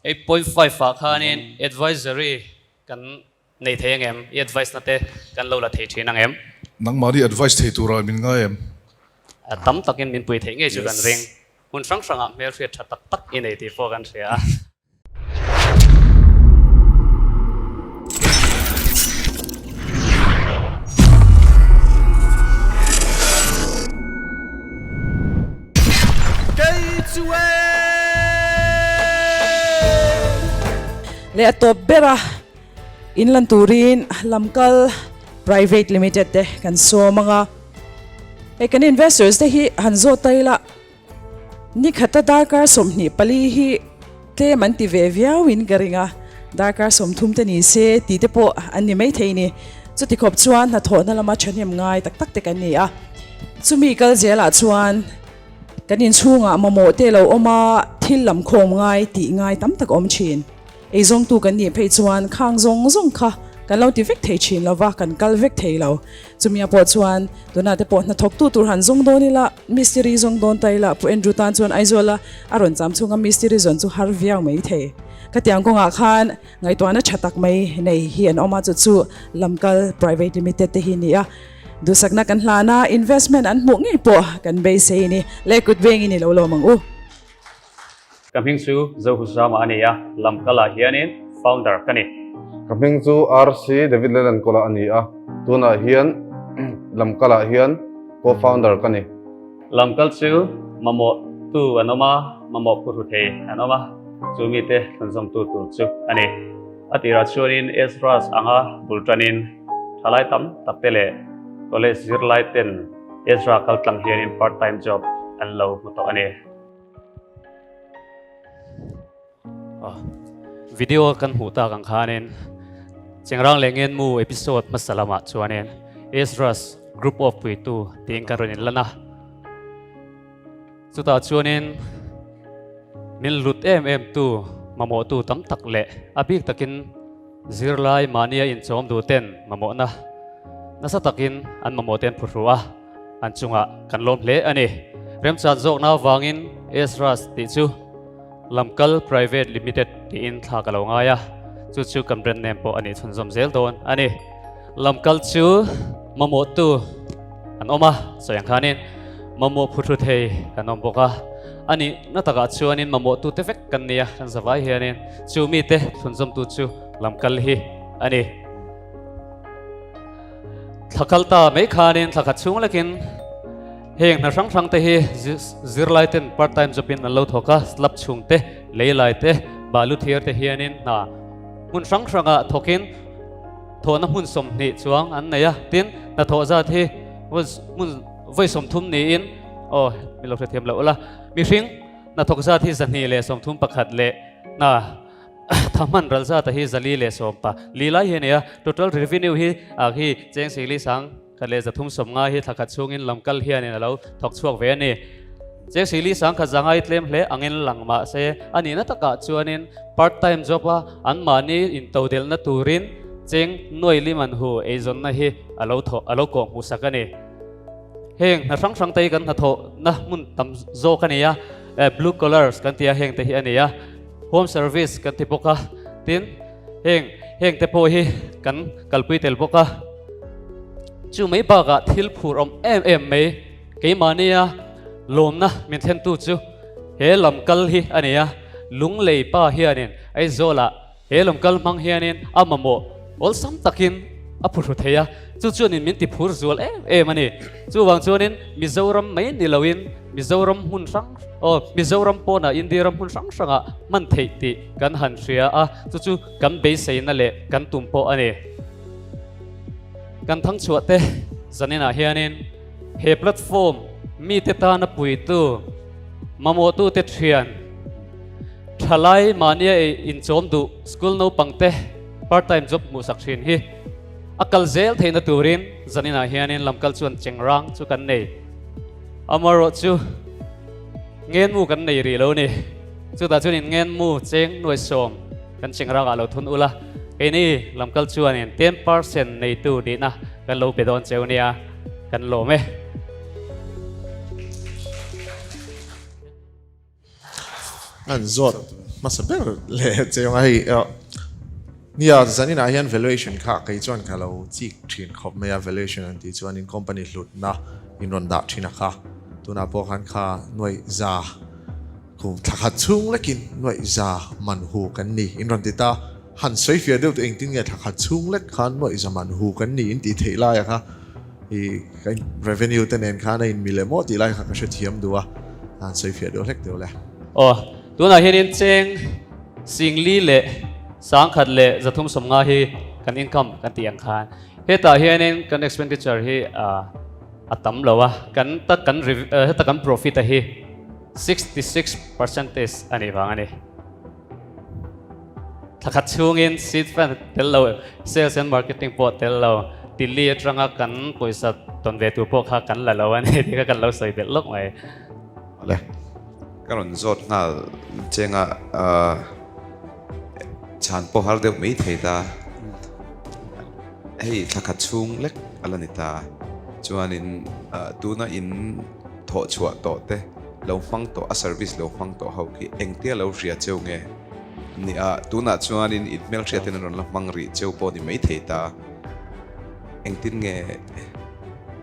8.5 ah khanin advisory kan nei thei angem? I advice na te kan lo la thei thin angem? Nangmahni advice thei turah min ngai em? Tam takin min pui theih ngei chu kan ring. Hmun hrang hrangah hmelhriat tha tak tak i nei tih pawh kan hria a. Leh a tawp ber a in lan turin Lamkal Private Limited te kan sawm ang a. Hei kan investors te hi han zawt ta ila ni khata darkar 24 hi tlem an ti ve viau in ka ring a, darkar 30 te ni se tih te pawh an ni maithei ni. Chuti khawp chuan hnathawhna lama thahnem ngai tak tak te kan ni a, chumi kal zelah chuan Kan inchhungah mamawh te lo awm a, thil lam khawm ngai tih ngai tam tak awm thin. Eizawngtu kan nih phei chuan khang zawng zawng kha kan lo ti vek thei thin lo va, kan kal vek thei lo. Chumia pawh chuan tunah te pawh hnathawktu tur han zawng dawn ila, mistiri zawng dawn ta ila, Pu Andrew tan chuan Aizawla a rawn cham chhunga mistiri zawn chu har viau mai thei. Khatiang kawngah khan ngaihtuahna tha tak mai nei hi an awm a, chu chu Lamkal Private Limited te hi ni a. Duhsakna kan hlan a, investment an hmuh ngei pawh kan beisei ni. Le kut vengin i lo lawm ang u. Ka hming chu Zohuzama a ni a, Lamkala hianin founder ka ni. Ka hming chu RC David Lelankawla a ni a, tunah hian Lamkala hian co-founder ka ni. Lamkal chu mamawh tu an awm a, mamawh phurhu thei an awm a, chu mite thlunzawmtu tur chu a ni. A tirah chuanin Ezra's anga bul tanin thalai tam tak te leh college zirlai ten Ezra kal tlang hianin part time job an lo hmu tawh a ni. Video kan hmuh tak ang khanin Chengrang leh Ngenmu episode hmasa lamah chuanin Ezra's group of puitu tiin kan rawn inlan a. Chutah chuanin min lut em em tu mamawhtu tam tak leh a bik takin zirlai mahnia inchawm duh ten mamawhna nasa takin an mamawh te an phuhru a, an chungah kan lawm hle a ni. Remchan zawkna avangin Ezra's tih chu Lamkal Private Limited tiin thla ka lo ngai a, chu chu kan brand name pawh a nih chhunzawm zel dawn a ni. Lamkal chu mamawhtu an awm a, sawi ang khanin mamawh phuthlu thei kan awm bawk a, a nih na takah chuanin mamawhtu te vek kan nia kan zavai hianin chu mite thlunzawmtu chu lamkal hi a ni. Thla kal ta mai khanin thla khat chhung lekin heng hna hrang hrang te hi zirlai ten part time job in an lo thawk a, slab chhung te, lei lai te, balu thiar te hianin hna hmun hrang hrangah thawkin Thawhna hmun 20 chuang an nei a, tin hnathawh zat hi hmun vawi 30 niin aw mi lo hrethiam loh la, mihring hnathawk zat hi 231 leh hna tha hman ral zata hi 414 lai hi a ni a, total revenue hi ah hi cheng sili sang khat leh 390 hi thla khat chhungin lamkal hianin a lo thawk chhuak ve a ni. Cheng sili sang khat zangai tlem hle angin lang mah se a nihna takah chuanin part time job a anmahni intodelhna turin cheng nuai liman hu eizawnna hi a lo thawh a lo kawh hmuhsak a ni. Heng hna hrang hrang te hi kan hnathawhna hmun tam zawk a ni a, blue collars kan ti a heng te hi a ni a, home service kan ti bawk a, tin heng heng te pawh hi kan kalpui tel bawk a. Chu mai bakah thil phur awm em em mai keimahnia lawmna min thlentu chu he lam kal hi a ni a, Lunglei pa hianin Aizawlah he lam kal hmang hianin a mamawh awlsam takin a phuhru thei a, chu chuanin min ti phur zual em em a ni. Chuvang chuanin Mizoram mai ni loin Mizoram hmun hrang aw Mizoram pawnah India ram hmun hrang hrangah hman theih tih kan han hria a, chu chu kan beiseina leh kan tum pawh a ni. Kan thangchhuah te zaninah hianin he platform mite tana puitu, mamawhtute thian, thalai mahnia ei inchawm duh school naupangte part time job hmuhsak thin hi a kal zel theihna turin zaninah hianin lamkal chuan chengrang chu kan nei. Amaherawh chu ngenmu kan nei rih lo ni. Chutah chuanin ngenmu cheng nuai sawm kan chengrangah lo thun ula, keini lamkal chuanin 10% neitu nihna kan lo pe dawn cheu nia, kan lawm e. An zawt. hmasa ber leh che ang a hei nia zaninah hian valuation kha kei chuan ka lo chik thin khawp mai a valuation an tih chuanin company hlutna in rawn dah thin a kha tunah pawh khan kha nuaih za kum thla khat chhung lekin nuaih za man hu kan ni in rawn ti ta han sawi fiah deuh teh engtin nge thla khat chhung lek khan nuaih za man hu kan ni in tih theih lai a kha I ka revenue te nen khan a inmi leh maw tih lai kha ka hrethiam duh a, a han sawi fiah deuh hlek deuh le. Aw, tunah hianin cheng Singli leh Sangkhat leh 350 hi kan income kan tih ang khan hetah hianin kan expenditure hi a tam lo a, kan ta kan heta kan profit a hi 66 percentage a nih vang a ni. Thlakhat chhungin seed fund tel lo, sales and marketing pawh tel lo, Tilli atanga kan pawisa tawn ve tur pawh kha kan la lo a ni tih kha kan lo sawi belh lawk mai. Awle. Ka rawn zawt nghal chenga chhan pawh har deuh mai thei ta. Hei thlakhat chhung lek a la ni ta. Chuanin tuna in thawh chhuah tawh te lo hmang tawh a service lo hmang tawh ho khi engtia lo hria cheu nge ni a, tunah chuanin in hmelhriatin an rawn la hmang rih cheu pawh ni maithei ta, engtin nge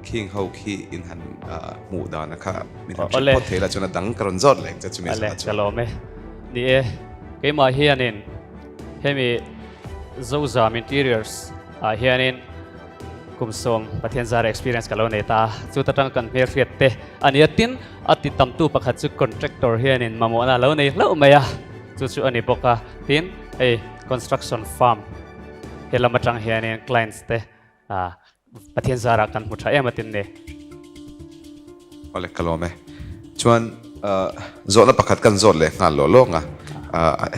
khing ho khi in han hmuh dan a kha min han hrilh phawt thei la chuan a dang ka rawn zawt leh ang che chumi zawhah chuan. Ka lawm e. Ni e, keimah hianin hemi Zozam Interiors ah hianin Kum 10 Pathian zara experience ka lo nei ta a, chuta tang kan hmelhriat te a nia. Tin, a ti tamtu pakhat chu contractor hianin mamawhna a lo nei hlauh mai a, chu chu a ni bawk a. Tin, hei construction firm he lam atang hianin clients te Pathian zara kan hmu tha em a tin ni. Awle ka lawm e. Chuan zawhna pakhat kan zawt leh nghal lawh lawng a,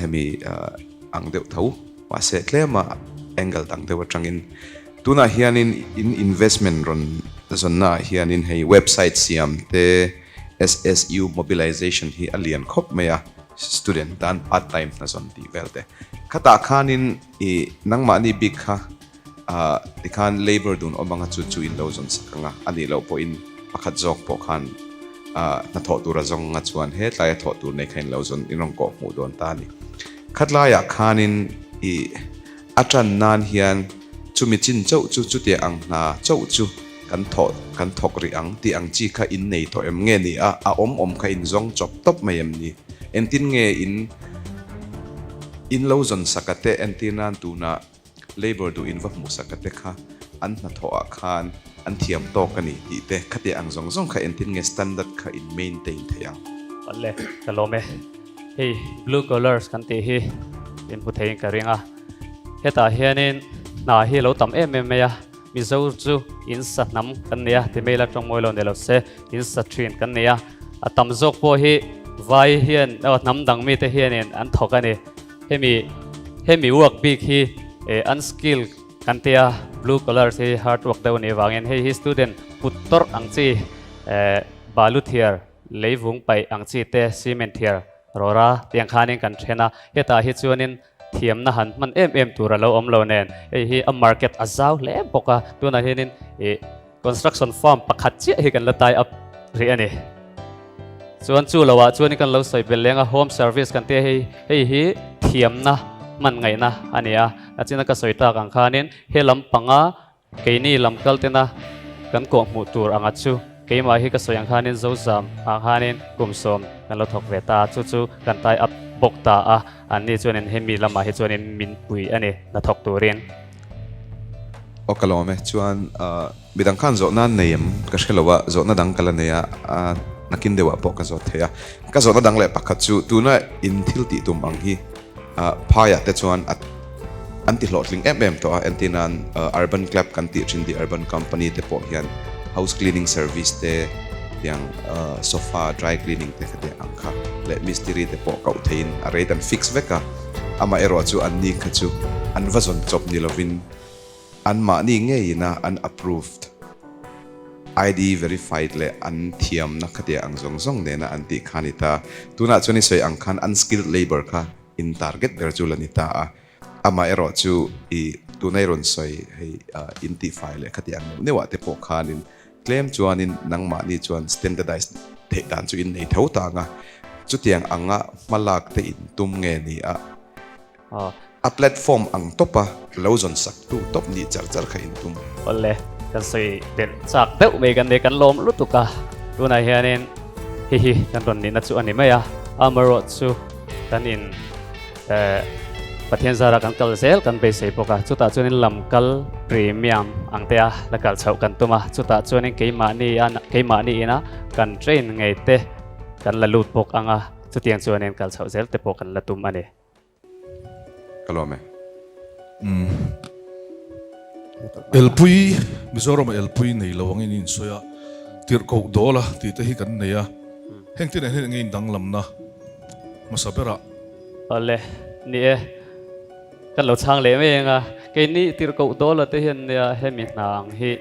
hemi ang deuh tho mahse tlema angle dang deuh atangin tunah hianin in investment rawn zawnnaah hianin hei website siam te SSU mobilization hi a lian khawp mai a, student tan part time hna zawn tih vel te. Khatah khanin i nangmahni bik kha Ahh tikhan labour dun awm anga chu chu in lo zawn sak anga a nih loh pawhin pakhat zawk pawh khan ahh hnathawh tur a zawng anga chuan hetlaia thawh tur nei kha in lo zawn in rawn kawh hmuh dawn ta a ni. Khatlaiah khanin ih a tan nan hian chumi chin chauh chu chutia ang hna chauh chu kan thawh kan thawk rih ang tih ang chi kha in nei tawh em nge ni a a awm awm kha in zawng chawp tawp mai em ni? Engtin nge in in lo zawn sak a te entir nan tunah Labour duh in va hmuh sak a te kha an hnathawh ah khan an thiam tawk a ni tih te khatiang ang zawng zawng kha entin nge standard kha in maintain thei ang. Awle ka lawm e. Hei blue collars kan tih hi in hmu theiin ka ring a. Hetah hianin hna hi a lo tam em em mai a, Mizo chu in sa hnam kan nei a, ti mai ila tawng mawi lo ni lo se, in sa thin kan nei a. A tam zawk pawh hi vai hian hnam dang mite hianin an thawk a ni. Hemi hemi work bik hi eh unskill kan tia blue collars hi hard work deuh anih avangin hei hi student kut tawrh ang chi eh balu thiar leivung paih ang chi te cement thiar rawra tiang khanin kan then a hetah hi chuanin thiamna han hman em em tur a lo awm lo nen hei hi a market a zau hle bawk a tunah hianin ih Construction firm pakhat chiah hi kan la tie up rih a ni. Chuan chu loah chuan kan lo sawi belh leng a, home service kan tia hei hei hi thiamna hman ngaihna a ni a. A china ka sawi tak ang khanin he lam panga keini lam kal tena kan kawh hmuh tur anga chu keimah hi ka sawi ang khanin Zozam ah khanin kum 10 kan lo thawk ve ta a, chu chu kan tie up bawk ta a, anni chuanin hemi lamah hi chuanin min pui a ni hnathawk turin. Aw ka lawm e, chuan midang khan zawhna an nei em ka hre lo a, zawhna dang ka la nei a, nakin deuhah pawh ka zawt thei a. Ka zawhna dang leh pakhat chu tuna in thil tih tum ang hi phaiah te chuan an ti hlawhtling em em tawh a, entir nan Urban Clap kan tih thin The Urban Company te pawh hian house cleaning service te tiang sofa dry cleaning te kha te ang kha leh mistiri te pawh koh theihin a rate an fix vek a. Amaherawh chu anni kha chu an va zawn chawp ni lovin anmahni ngeiin a an approved, ID verified leh an thiamna khatia ang zawng zawng nena an tih kha a ni ta. Tunah chuan i sawi ang khan unskilled labour kha in target ber chu la ni ta a. Amaherawh chu i tuna i rawn sawi hei in tihfai leh khatia ang neuh neuhah te pawh khanin tlem chuanin nangmahni chuan standardized theih dan chu in nei tho ta ang a. Chutiang anga hmalak te in tum nge ni a, a platform ang tawpa lo zawn sak tu tawp nih char char kha in tum. Awle, kan sawi belh chak deuh mai kan nei, kan lawm lutuk a, tunah hianin hei hi kan rawn nihna chu a ni mai a, amaherawh chu kan in Pathian zara kan kal zel kan beisei bawk a, chutah chuanin lam kal premium ang te a la kal chhoh kan tum a, chutah chuanin keimahni a keimahni ina kan train ngei te kan la lut bawk ang a, chutiang chuanin kal chhoh zel te pawh kan la tum a ni. Ka lawm e. Umm. Elpui, Mizoram-a elpui nei lo angin in sawi a, tirhkoh dawl a tih te hi kan nei a, heng te nen hian enge indanglamna hmasa berah? Awle, ni e, kan lo chhang leh mai ang a, keini tirhkoh dawl a te hian nia hemi hna ang hi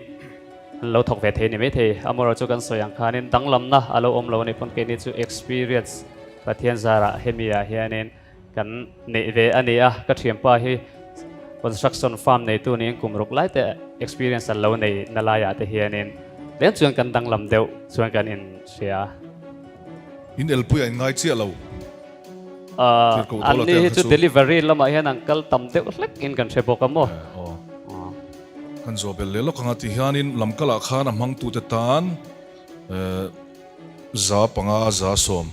an lo thawk ve thei ni maithei, amaherawhchu chu kan sawi ang khanin danglamna a lo awm lo a nih pawn keini chu experience Pathian zarah hemi ah hianin Kan neih ve a ni a, ka thianpa hi construction firm neitu niin kum ruk lai te experience an lo nei na laiah te hianin tlem chuan kan danglam deuh chuan kan inhria. In elpui a inngai chiah lo. Tirhkoh An Dawla ni te hi ang kha chu chu. delivery lamah hian an kal tam deuh hlek in kan hre bawk a maw? Aw. Kan zawh belh leh lawk ang a ti hianin lamkalah khan a hmangtute tan 5 100.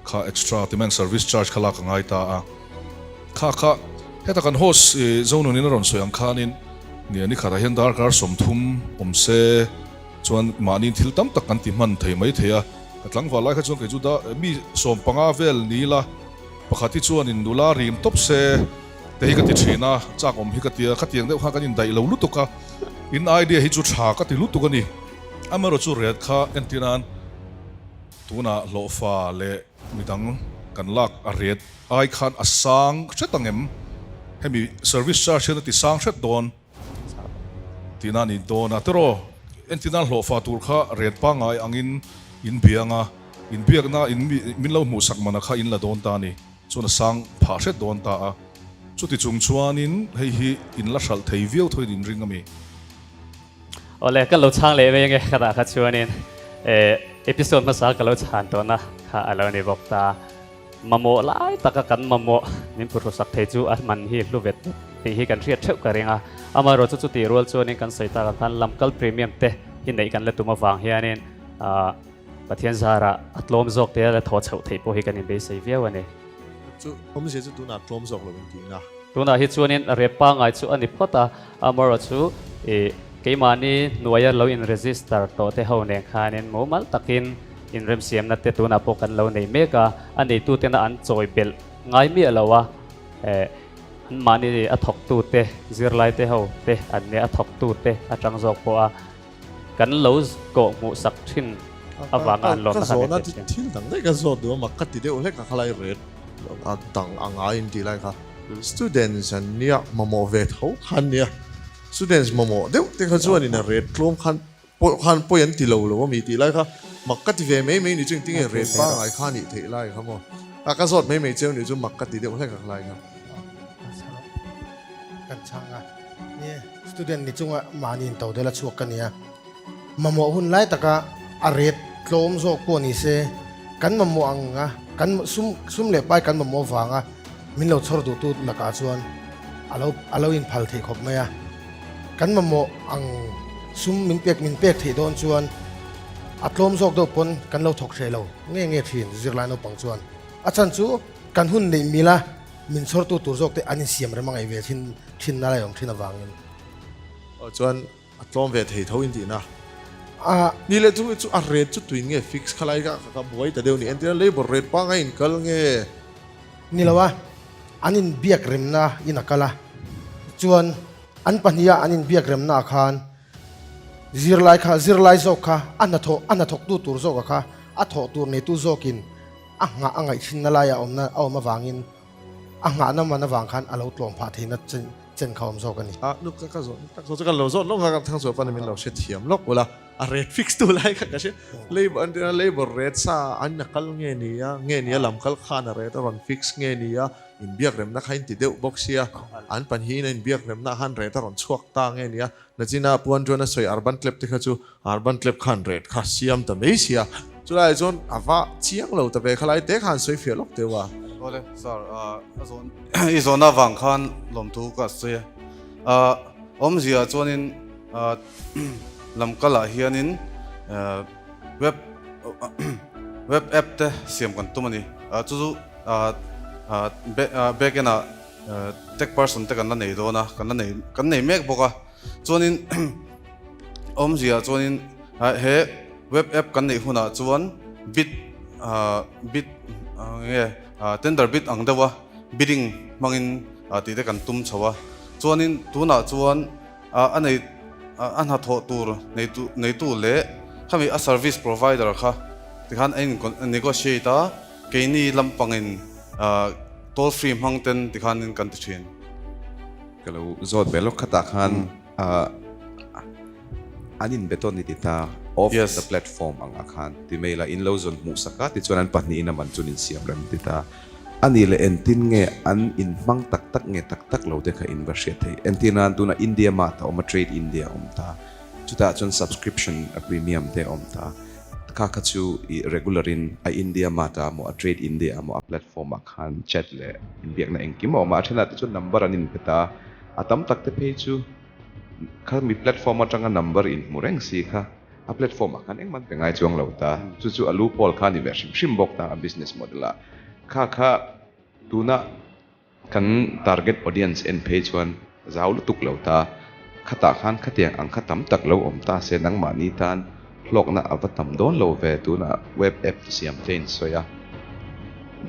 Kha extra ti meng service charge kha lak a ngai ta a, kha kha heta kan host i Zonunin a rawn sawi ang khanin nia ni khatah hian darkar 30 awm se chuan mahniin thil tam tak kan ti hman thei mai thei a, ka tlangval lai kha chuan kei chu da mi 15 vel ni ila pakhat hi chuanin nula rim tawp se te hi ka ti thin a, chak awm hi ka ti a, khatiang deuh khan kan indaih lo lutuk a, in idea hi chu tha ka ti lutuk a ni, amaherawhchu chu ret kha entir nan. Tunah hlawhfa leh midang kan lak a ret ai khan a sang hret ang em? Hemi service charge hian a ti sang hret dawn tihna a ni dawn a. Tiraw, entirna hlawhfa tur kha ret pangngai angin in bia anga, in biakna in min lo hmuhsak mana kha in la dawn ta a ni. Chuan a sang phah hret dawn ta a. Chuti chung chuanin hei hi in la hralh thei viau thoin in ring a mi? Awle, ka lo chhang leh mai ange ka dah kha chuanin eh episode hmasa ka lo chhan tawhna kha a lo ni bawk ta. Mamawh lai taka kan mamawh min phuhrusak thei chu a man hi hlu vet vet tih hi kan hriat theuh ka ring a. Amaherawh chu chutih rual chuanin kan sawi tak ang khan lamkal premium te hi neih kan la tum avang hianin ah Pathian zarah a tlawm zawk te a la thaw chhoh theih pawh hi kan inbeisei viau a ni. Chu awmzia chu tunah tlawm zawk lo intihna. Tunah hi chuanin rep pangngai chu a ni phawt a, amaherawh chu ih keimahni hnuaia lo in register tawh te ho nen khanin mumal takin inremsiamna te tunah pawh kan lo nei mek a, a neitutena an chawi belh ngai miah lo a, eh anmahni a thawktute zirlai te ho te an nia a thawktute atang zawk pawh a Kan lo kawh hmuh sak thin avanga an lawmna kha min pe thin. Thil dang daih ka zawt duh a, mak ka ti deuh hlek a khalai ret a dang a ngai in tih lai kha students an nia mamawh ve tho kha an nia students mamawh deuh te kha chuan in a ret tlawm khan pawh khan pawi an ti lo lo a mi tih lai kha mak ka ti ve mai mai ni chu engtin nge ret pangngai kha nih theih lai kha maw a ka zawt mai mai cheu ni chu mak ka ti deuh hlek a khalai kha. Kan chhang a. Ni, student ni chunga mahni in to dela chhuak ka nia. Mamawh hun lai taka a rate tlawm zawk pawh ni se, kan mamawh ang a, kan sum sum leh pai kan mamawh vanga min lo chhawr duhtu lakah chuan a lo a lo inphal theih khawp mai a. Kan mamawh ang sum min pek min pek theih dawn chuan a tlawm zawk deuh pawn kan lo thawk hreh lo nge nge thin zirlai naupang chuan. A chhan chu kan hun neih mila Min chhawrtu tur zawk te an insiam rem a ngaih ve thin thin na lai awm thin avangin. Aw chuan a tlawm ve thei tho in tihna. A ni leh chu chu a rate chu tuin nge fix kha lai ka ka buai ta deuh ni entir a labour rate pangai in kal nge. Ni lo a, an inbiak remna in a kal a, chuan an pahniha an inbiak remna ah khan zirlai kha zirlai zawk kha a hnathawh a hnathawktu tur zawka kha a thawh tur neitu zawkin A nghah a ngaihchhinna laia awmna a awm avangin a nghahna man avang khan a lo tlawm phah theihna chen kha awm zawk a ni. A nu ka ka zawh tak zawh chu ka lo zawt lawk a, ka thang chhuah pawn min lo hrethiam lawk ula, a rate fix tu lai kha ka hria, labour an tia labour rate sa an a kal nge ni a, nge ni a lam kal khan a rate a rawn fix nge ni a, inbiak remna kha in ti deuh bawk sia, an pahnihin a inbiak remna khan rate a rawn chhuak ta nge ni a, nachina puan chuan a sawi urban clap te kha chu urban clap khan rate kha siam ta mai sia. Chulaiah chuan a va chiang lo ta ve khalai te khan sawi fiah lawk teuh a. Awle sir, a zawn i zawhna avang khan lawmthu ka sawi a. Awmzia chuanin lamkalah hianin web web app te siam kan tum a ni. Chu chu back end ah tech person te kan la nei dawn a, kan la nei kan nei mek bawk a. Chuanin awmzia chuanin he web app kan neih hunah chuan bid bid nge tender bid ang deuha bidding hmangin tih te kan tum chho a. Chuanin tunah chuan a nei a hnathawh tur neitu neitu leh khami a service provider kha tikhan a in negotiate a, keini lampangin toll free hmang ten tikhanin kan ti thin. Ka lo zawt ve lawk khatah khan an in be tawn ni ti ta off the platform ang ah khan ti mai la in lo zawn hmuh sak a tichuan an pahnihin a man chun in siam rem ti ta a nih leh entin nge an in hmang tak tak nge tak tak lo te kha in va hriat thei entir nan tunah India mart a awm a trade India a awm ta chutah chuan subscription a premium te a awm ta Kha kha chu i regular in a India mart ah maw a trade India ah maw a platform ah khan chat leh inbiakna engkim a awm a, a thenah te chuan number an inpe ta a, tam tak te phei chu kha mi platform atanga number inhmu reng si kha a platform ah khan engmah an pe ngai chuang lo ta, chu chu a loophole kha a ni ve hrim hrim bawk ta a business model ah kha kha tuna Kan target audience en phei chuan zau lutuk lo ta, khatah khan khatiang ang kha tam tak lo awm ta se nangmahni tan hlawkna a va tam dawn lo ve tunah web app siam te in sawi a,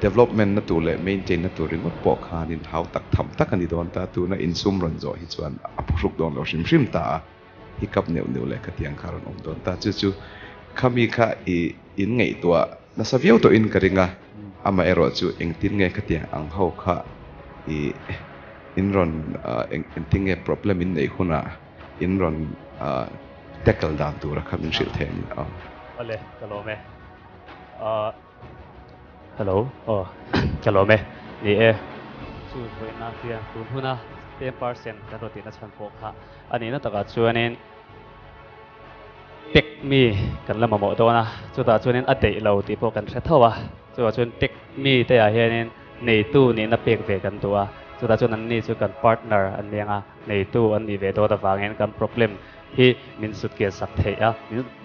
development na tur leh maintain na tur ringawt pawh khanin hau tak tham tak a ni dawn ta, tuna insum rawn zawh hi chuan a phuhruk dawn lo hrim hrim ta a. Hiccup neuh neuh leh khatiang kha rawn awm dawn ta. Chu chu khami kha i in ngaihtuah nasa viau tawhin ka ring a, amaherawh chu engtin nge khatiang ang ho kha i in rawn engtin nge problem in neih hunah in rawn tackle dan tura kha min hrilh thei a ni aw. Awle, ka lawm e. Hello, aw ka lawm e. Ni e, chu vawiina hian tun huna 10% kan rawn tihna chhan pawh kha a nihna takah chuanin tech mi kan la mamawh dawn a, chutah chuanin a deih lo tih pawh kan hre tho a, chuvah chuan tech mi te ah hianin neitu nihna pek ve kan duh a, chutah chuan anni chu kan partner an ni ang a, neitu an nih ve dawn avangin kan problem hi min sut kian sak theih a,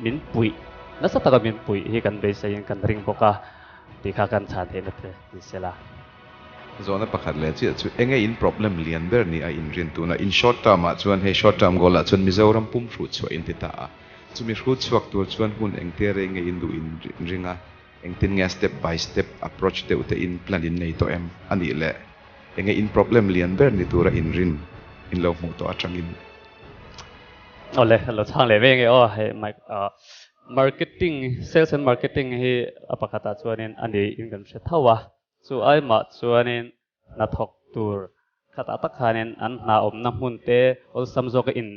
min puih nasa taka min puih hi kan beiseiin kan ring bawk a tih kha kan chhan theihna te ni sela. Zawhna pakhat leh chiah chu enge in problem lian ber ni a inrin tuna in short term ah chuan hei short term goal ah chuan Mizoram pum hrut chhuah in ti ta a, chumi hrut chhuak tur chuan hun engte rei nge in duh in ring a, engtin nge step by step approach deuh te in plan in nei tawh em a nih leh enge in problem lian ber ni tura inrin in lo hmuh tawh atangin. Awle, lo chhang leh ve nge aw hei mic ah marketing sales and marketing hi a pakhatah chuanin a ni in kan hre tho a, chu ai mah chuanin hnathawk tur khatah tak khanin an hna awmna hmun te awlsam zawka in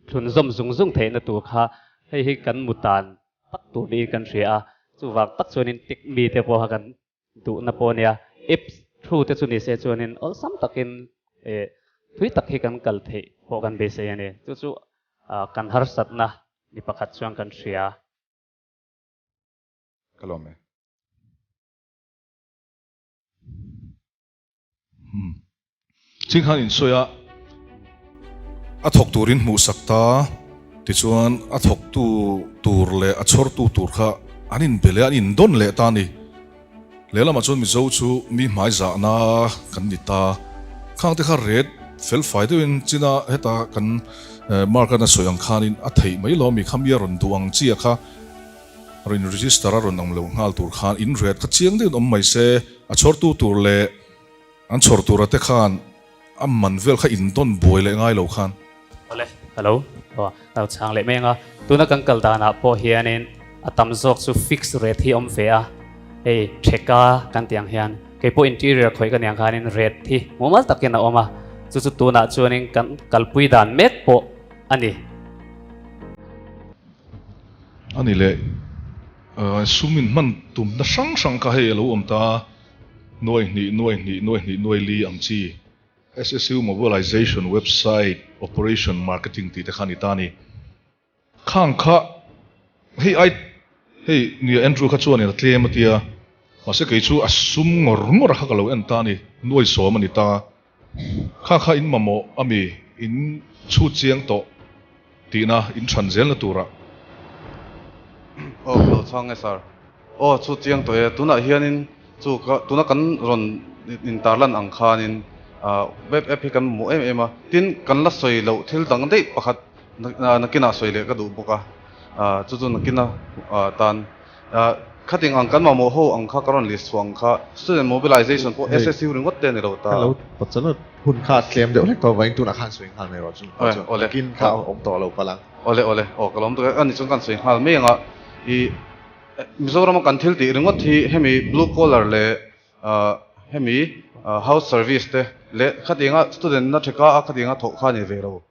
thlun zawm zung zung theihna tur kha hei hi kan mu tan tak tur niin kan hria a, chuvang tak chuanin tech mite pawha kan duhna pawh a nia, apps through te chu ni se chuanin awlsam takin eh thui tak hi kan kal theih pawh kan beisei a ni. Chu chu kan harsatna ni pakhat chuan kan hria. Ka lawm e. Ching khan insawi a, a thawk turin hmuhsak ta, tichuan a thawktu tur leh a chhawrtu tur kha an inbe leh a, an indawn leh ta a ni. Lehlamah chuan Mizo chu mi hmaizahna kan ni ta, khangte kha ret felfai deuhin china heta kan mark a sawi ang khanin a theih mai lo a mi kha mi a rawn duh ang chi a kha. Rawn register a rawn awm lo nghal tur khan in ret kha chiang deuhin awm mai se, a chhawrtu tur leh an chhawr tura te khan a man vel kha in dawn buai leh ngai lo khan. Awle, hello, aw lo chhang leh mai ang a, tuna kan kal danah pawh hianin a tam zawk chu fix rate hi awm ve a, hei theka kan tih ang hian keipawh interior khawih ka nih ang khanin rate hi mumal takin a awm a, chu chu tunah chuanin kan kalpui dan mek pawh a ni. A ni leh, sum in hman tumna hrang hrang kha hei a lo awm ta a, nuai hnih, nuai hnih, nuai hnih, nuai li ang chi SSU Mobilization Website Operation Marketing tih te kha a ni ta a ni. Khang kha hei ai Hei nia Andrew kha chuanin a tlem a tia, mahse kei chu a sum ngawr ngawr a kha ka lo en ta a ni, nuai sawm a ni ta. Kha kha in mamawh a mi in chhut chiang tawh tihna in chhan zelna turah. Aw ka lo chhang e sir. Aw chhut chiang tawh e, tunah hianin chu ka tuna kan rawn intarlan ang khanin web app hi kan mamawh em em a, tin kan la sawi loh thil dang daih pakhat nakinah sawi leh ka duh bawk a. Chu chu nakina tan khating ang kan mamawh ho ang kha ka rawn list chhuah ang kha student mobilization pawh SSU ringawt te a ni lo ta. Ka lo pawt hun kha tlem deuh hlek tawh vawiin tunah khan sawi nghal mai rawh chu nakin kha a awm tawh lo palh ang. Awle awle aw ka lawm tuk e ani chuan kan sawi nghal mai anga i Mizorama kan thil tih ringawt hi hemi blue collar leh hemi house service te leh khatinga student na theka a khatinga thawh kha a ni ve lo.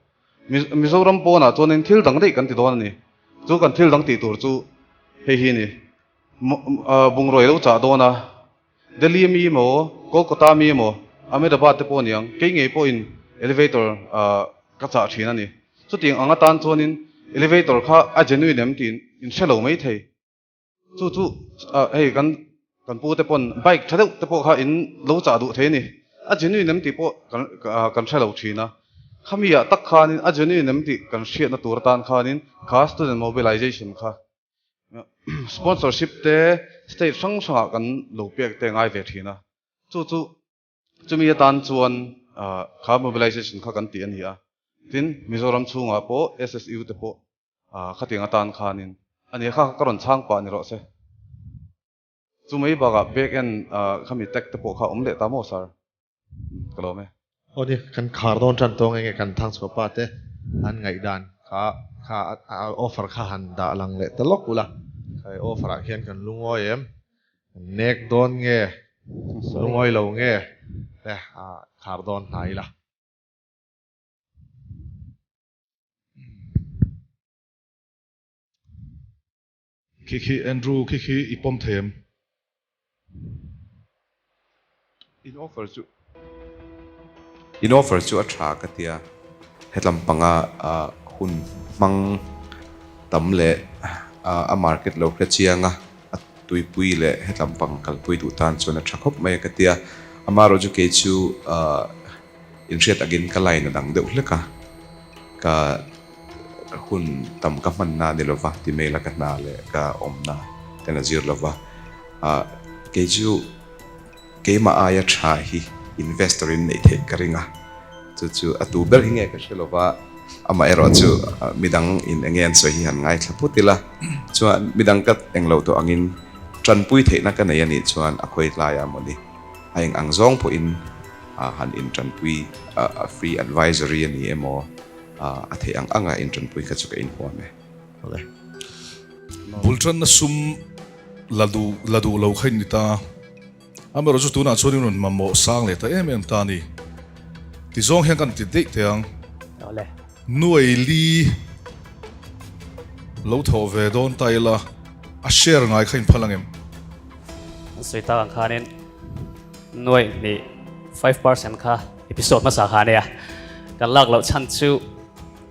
Mizoram pawnah chuanin thil dang daih kan ti dawn a ni. Chu kan thil dang tih tur chu hei hi a ni. Bungraw i lo chah dawn a, Delhi mi emaw, Kolkata mi emaw, Ahmedabad te pawh a ni ang, kei ngei pawhin elevator ka chah thin a ni. Chutiang ang atan chuanin elevator kha a genuine em tih in hre lo mai thei. Chu chu hei kan kan pu te pawn bike tha deuh te pawh kha in lo chah duh thei a ni. A genuine em tih pawh kan kan hre lo thin a. Khami ah tak khanin a genuine em tih kan hriatna tur atan khanin kha student mobilization kha sponsorship te state hrang hrangah kan lo pek te ngai ve thin a. Chu chu chumi atan chuan kha mobilization kha kan tih a ni a. Tin Mizoram chhungah pawh SSU te pawh Khatiang atan khanin a nia kha ka rawn chhang pah ni rawh se. Chu mai bakah back end khami tag te pawh kha awm leh ta maw sir? Ka lawm e. Aw ni, kan khar dawn tan tawng enge kan thang chhuah pa te an ngaihdan kha kha offer kha han dah lang leh ta lawk ula, khai offer ah khian kan lungawi em, kan nek dawn nge, lungawi lo nge le khar dawn hnai ila. Khi khi Andrew khi khi i pawm thei em? In offer chu In offer chu a tha ka tia hetlam panga hun hmang tam leh a market lo hre chiang a a tuipui leh hetlam pang kalpui duh tan chuan a tha khawp mai a ka tia amaherawhchu kei chu Inhriat takin ka line a dang deuh hlek a, ka hun tam ka hmanna a ni lova, ti mail a ka hna leh ka awmna ten a zir lova. Kei chu keimah aia tha hi investor in neih theih ka ring a, chu chu a tu ber hi nge ka hre lova, amaherawh chu midang in enge an sawi hi han ngaithla phut ila, chuan midang ka englo tawh angin tanpui theihna ka nei a nih chuan a khawi tlai a mawni. A eng ang zawng pawhin han intanpui a free advisory a ni emaw a theih ang anga intanpui kha chu ka inhuam e. Awle. Bul tanna sum la duh la duh lo kha in ni ta. Amaherawh chu tunah chuan in rawn mamawh sang leh ta em em ta a ni. Ti zawng hian kan ti daih teh ang. Awle. Nuai li lo thawh ve dawn ta ila a share ngai kha in phal ang em? An sawi tak ang khanin nuaih hnih 5% kha episode hmasa kha ania. Kan lak loh chhan chu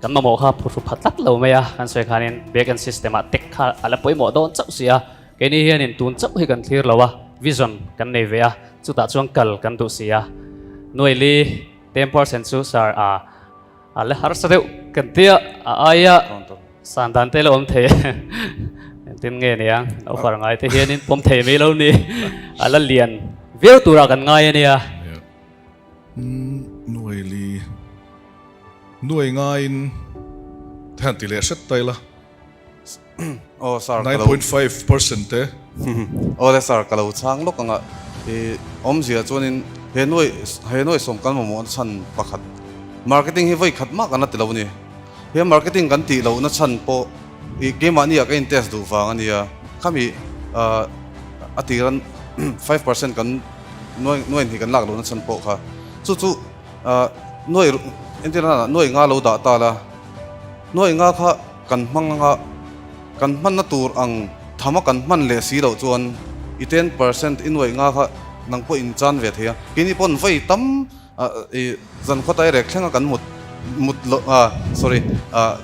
kan mamawh kha phuhru pha tlat lo mai a, kan sawi khanin back end system ah tech kha a la pawimawh dawn chauh si a, keini hianin tun chauh hi kan thlir lo a, vision kan nei ve a, chutah chuan kal kan duh si a. Nuaih li 10% chu sir a. A la harsa deuh kan tia a aia san dan te la awm thei engtin nge nia offer ngai te hianin pawm thei mai lo ni a la lian viau turah kan ngai ania. Nuai li nuai ngaiin te han ti leh hret ta ila. Aw sir ka lo 9.5% te. Aw le sir ka lo chhang lawk anga i awmzia chuanin he nuai he nuai sawm kan mamawh na chhan pakhat marketing hi vawi khat mah kan la ti lo a ni. He marketing kan tih loh na chhan pawh i keimahni ah ka in test duh vang a nia khami a tiran 5% kan nuai nuai hnih kan lak loh na chhan pawh kha chu chu nuai entirna ah nuai nga lo dah ta la nuai nga kha Kan hmang anga kan hmanna tur ang thama kan hman leh si loh chuan i 10% i nuaih nga kha nang pawh in chan ve thei a. Keini pawn vawi tam i zan khaw tai rek thlenga kan mut mut loh sorry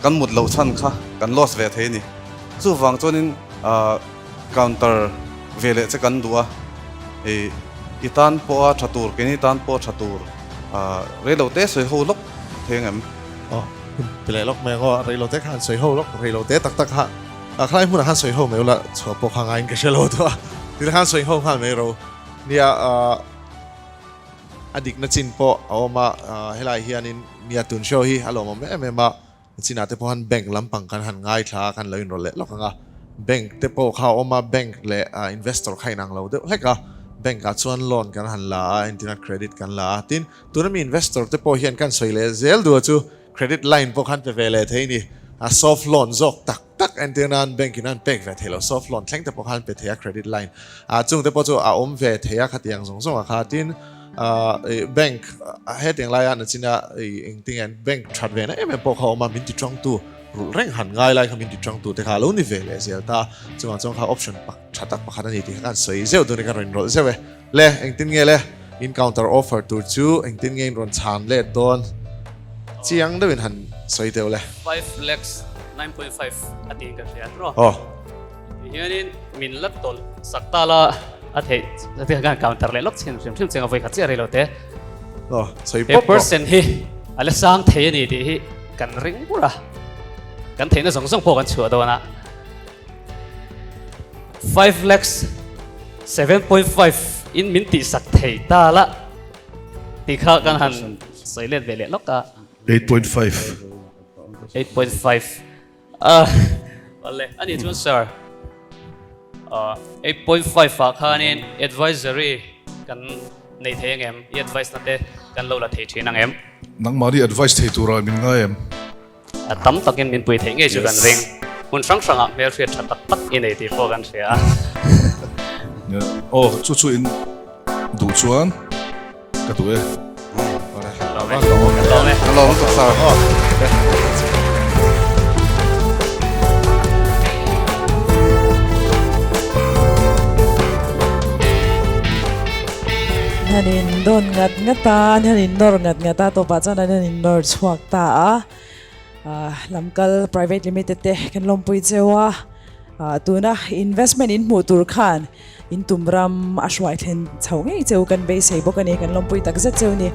kan mut loh chhan kha kan loss ve thei a ni. Chuvang chuanin. counter ve leh che kan duh a, i i tan pawha tha tur, keini tan pawha tha tur reilo te sawi ho lawk thei ang em? Aw, hun pe leh lawk mai ang aw, reilo te kha han sawi ho lawk, reilo te tak tak kha a khalai hmunah khan sawi ho mai ula chhuah pawh kha ngaiin ka hre lo tawh a, tila khan sawi ho nghal mai ro. Nia, a dikna chin pawh a awm a, helai hianin nia tun show hi a lawmawm em em a, Chinah te pawh han bank lampang kan han ngaithla a, kan lo inrawlh leh lawk ang a. Bank te pawh kha a awm a, bank leh investor kha inang lo deuh hlek a. Bank ah chuan loan kan han la a, entirna credit kan la a. Tin, tuna mi investor te pawh hian kan sawi leh zel duh a chu credit line pawh khan pe ve leh thei ni. A soft loan zawk tak tak entirna an bank in an pek ve thei lo, soft loan thleng te pawh khan an pe thei a credit line. Ah chung te pawh chu a awm ve thei a khatiang zawng zawng a kha. Tin, Bank hetiang laia nachina engtinge an bank that ve na em em pawh kha a awm a, min ti tangtu rulh reng han ngai lai kha min ti tangtu te kha a lo ni ve leh zel ta. Chuvang chuan kha option tha tak pakhat a ni tih kha kan sawi zeuh dun in ka rawn inrawlh zeuh e. Le engtin nge le in counter offer tur chu engtin nge in rawn chhan let dawn chiang deuhin han sawi deuh le. 5 lakhs 9.5 a tiin ka hria tawh. Aw. Tihianin min la tawlh sak ta la a theih a kan counter leh lawk chin hrim hrim cheng a vawi khat chiah rei lo te. Aw, sawi He pawp rawh. percent hi a la sang thei a ni tih hi kan ring bur a. Kan theihna zawng zawng pawh kan chhuah dawn a. 5 lakhs 7.5 in min tih sak thei ta la tih kha kan han sawi let ve leh lawk a. 8.5. 8.5. Ah, awle, ani chuan sir, ah, 8.5 ah khanin advisory kan nei thei ang em? I advice na te kan lo la thei thin ang em? Nangmahni advice thei tura min ngai em? A tam takin min pui theih ngei chu kan ring. Hmun hrang hrangah hmelhriat tha tak tak i nei tih pawh kan hria a. Aw, chu chu in duh chuan. Ka duh e. Lawm e. Lawm e. Ka lawm tuk sir. An in dawn ngat ngat a, an han in nawr ngat ngat a, tawpah chuan an han in nawr chhuak ta a. Lamkal Private Limited te kan lawmpui cheu a, tuna investment in hmuh tur khan in tum ram a hruai thlen chho ngei cheu kan beisei bawk a ni, kan lawmpui takzet cheu a ni.